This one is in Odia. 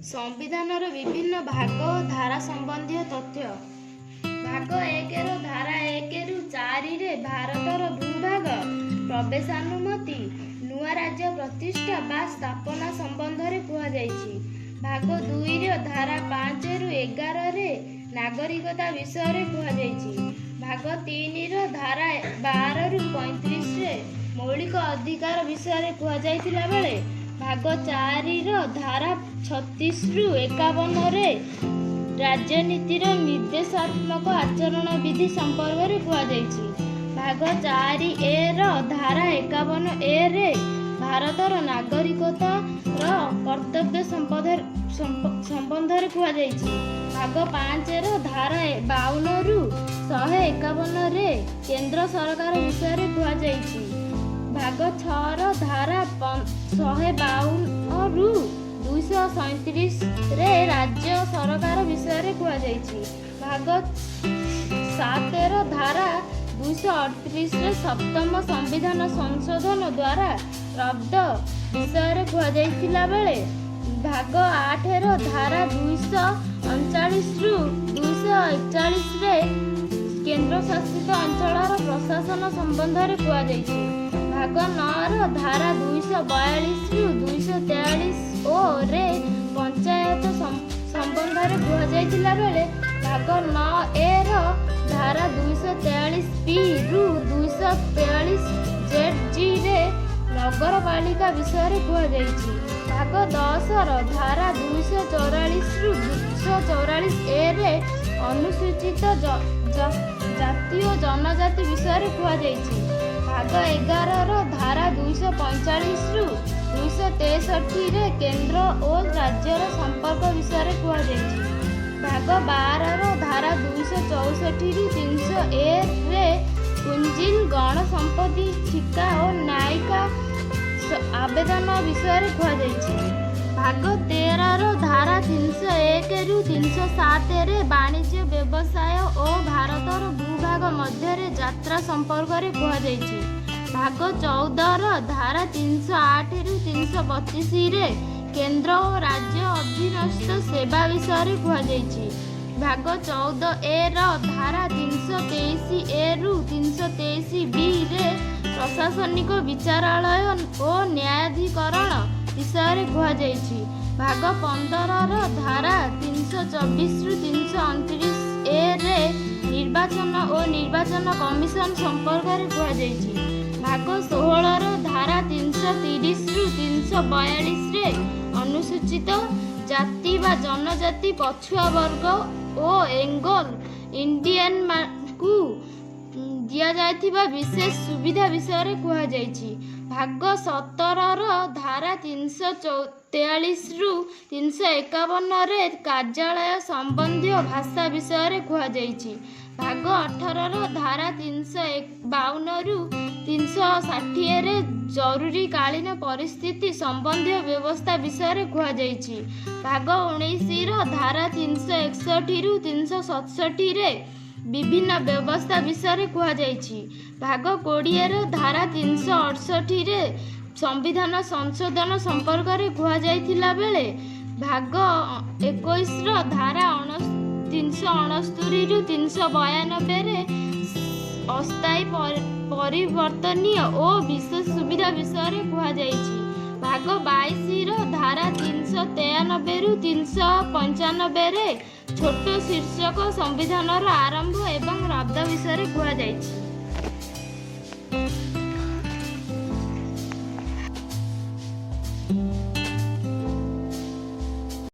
ସମ୍ବିଧାନର ବିଭିନ୍ନ ଭାଗ ଓ ଧାରା ସମ୍ବନ୍ଧୀୟ ତଥ୍ୟ। ଭାଗ 1ର ଧାରା 1ରୁ 4ରେ ଭାରତର ଭୂଭାଗ, ପ୍ରବେଶାନୁମତି, ନୂଆ ରାଜ୍ୟ ପ୍ରତିଷ୍ଠା ବା ସ୍ଥାପନା ସମ୍ବନ୍ଧରେ କୁହାଯାଇଛି। ଭାଗ 2ର ଧାରା 5ରୁ 11ରେ ନାଗରିକତା ବିଷୟରେ କୁହାଯାଇଛି। ଭାଗ 3ର ଧାରା 12ରୁ 35ରେ ମୌଳିକ ଅଧିକାର ବିଷୟରେ କୁହାଯାଇଥିଲା ବେଳେ ଭାଗ 4ର ଧାରା 36ରୁ 51ରେ ରାଜନୀତିର ନିର୍ଦ୍ଦେଶାତ୍ମକ ଆଚରଣ ବିଧି ସମ୍ପର୍କରେ କୁହାଯାଇଛି। ଭାଗ 4 ଏର ଧାରା 51ଏରେ ଭାରତର ନାଗରିକତାର କର୍ତ୍ତବ୍ୟ ସମ୍ବନ୍ଧରେ କୁହାଯାଇଛି। ଭାଗ 5ର ଧାରା 52ରୁ 151ରେ କେନ୍ଦ୍ର ସରକାର ବିଷୟରେ କୁହାଯାଇଛି। ଭାଗ 6ର ଧାରା 152ରୁ 237ରେ ରାଜ୍ୟ ସରକାର ବିଷୟରେ କୁହାଯାଇଛି। ଭାଗ 7ର ଧାରା 238ରେ ସପ୍ତମ ସମ୍ବିଧାନ ସଂଶୋଧନ ଦ୍ୱାରା ରଦ୍ଦ ବିଷୟରେ କୁହାଯାଇଥିଲା ବେଳେ ଭାଗ 8ର ଧାରା 239ରୁ 241ରେ କେନ୍ଦ୍ରଶାସିତ ଅଞ୍ଚଳର ପ୍ରଶାସନ ସମ୍ବନ୍ଧରେ କୁହାଯାଇଛି। ଭାଗ 9ର ଧାରା 242ରୁ 243 ଓ ରେ ପଞ୍ଚାୟତ ସମ୍ବନ୍ଧରେ କୁହାଯାଇଥିଲା ବେଳେ ଭାଗ 9ଏର ଧାରା 243 ବି ରୁ 243 ଜେଡ୍ ଜିରେ ନଗରପାଳିକା ବିଷୟରେ କୁହାଯାଇଛି। ଭାଗ 10ର ଧାରା 244ରୁ 244ଏରେ ଅନୁସୂଚିତ ଜାତି ଓ ଜନଜାତି ବିଷୟରେ କୁହାଯାଇଛି। ଭାଗ 11ର ଧାରା 245ରୁ 263ରେ କେନ୍ଦ୍ର ଓ ରାଜ୍ୟର ସମ୍ପର୍କ ବିଷୟରେ କୁହାଯାଇଛି। ଭାଗ 12ର ଧାରା 264ରୁ 300ଏରେ ପୁଞ୍ଜି, ଗଣ ସମ୍ପତ୍ତି, ଠିକା ଓ ନ୍ୟାୟିକ ଆବେଦନ ବିଷୟରେ କୁହାଯାଇଛି। ଭାଗ 13ର ଧାରା 301ରୁ 307ରେ ବାଣିଜ୍ୟ, ବ୍ୟବସାୟ ଓ ଭାରତର ଭୂଭାଗ ମଧ୍ୟରେ ଯାତ୍ରା ସମ୍ପର୍କରେ କୁହାଯାଇଛି। ଭାଗ 14ର ଧାରା 308ରୁ 325ରେ କେନ୍ଦ୍ର ଓ ରାଜ୍ୟ ଅଧୀନସ୍ଥ ସେବା ବିଷୟରେ କୁହାଯାଇଛି। ଭାଗ 14ଏର ଧାରା 323ଏରୁ 323ବିରେ ପ୍ରଶାସନିକ ବିଚାରାଳୟ ଓ ନ୍ୟାୟାଧିକରଣ ବିଷୟରେ କୁହାଯାଇଛି। ଭାଗ 15ର ଧାରା 324ରୁ 329ଏରେ ନିର୍ବାଚନ ଓ ନିର୍ବାଚନ କମିଶନ ସମ୍ପର୍କରେ କୁହାଯାଇଛି। ଭାଗ 16ର ଧାରା 330ରୁ 342ରେ ଅନୁସୂଚିତ ଜାତି ବା ଜନଜାତି, ପଛୁଆ ବର୍ଗ ଓ ଏଙ୍ଗଲୋ ଇଣ୍ଡିଆନଙ୍କୁ ଦିଆଯାଇଥିବା ବିଶେଷ ସୁବିଧା ବିଷୟରେ କୁହାଯାଇଛି। ଭାଗ 17ର ଧାରା 343ରୁ 351ରେ କାର୍ଯ୍ୟାଳୟ ସମ୍ବନ୍ଧୀୟ ଭାଷା ବିଷୟରେ କୁହାଯାଇଛି। ଭାଗ 18ର ଧାରା 352ରୁ 360ରେ ଜରୁରୀକାଳୀନ ପରିସ୍ଥିତି ସମ୍ବନ୍ଧୀୟ ବ୍ୟବସ୍ଥା ବିଷୟରେ କୁହାଯାଇଛି। ଭାଗ 19ର ଧାରା 361ରୁ 367ରେ ବିଭିନ୍ନ ବ୍ୟବସ୍ଥା ବିଷୟରେ କୁହାଯାଇଛି। ଭାଗ 20ର ଧାରା 368ରେ ସମ୍ବିଧାନ ସଂଶୋଧନ ସମ୍ପର୍କରେ କୁହାଯାଇଥିଲା ବେଳେ ଭାଗ 21ର ଧାରା 369ରୁ 392ରେ ଅସ୍ଥାୟୀ, ପରିବର୍ତ୍ତନୀୟ ଓ ବିଶେଷ ସୁବିଧା ବିଷୟରେ କୁହାଯାଇଛି। ଭାଗ 22ର ଧାରା 393ରୁ 395ରେ ଛୋଟ ଶୀର୍ଷକ ସମ୍ବିଧାନର ଆରମ୍ଭ ଏବଂ ରଦ୍ଦ ବିଷୟରେ କୁହାଯାଇଛି।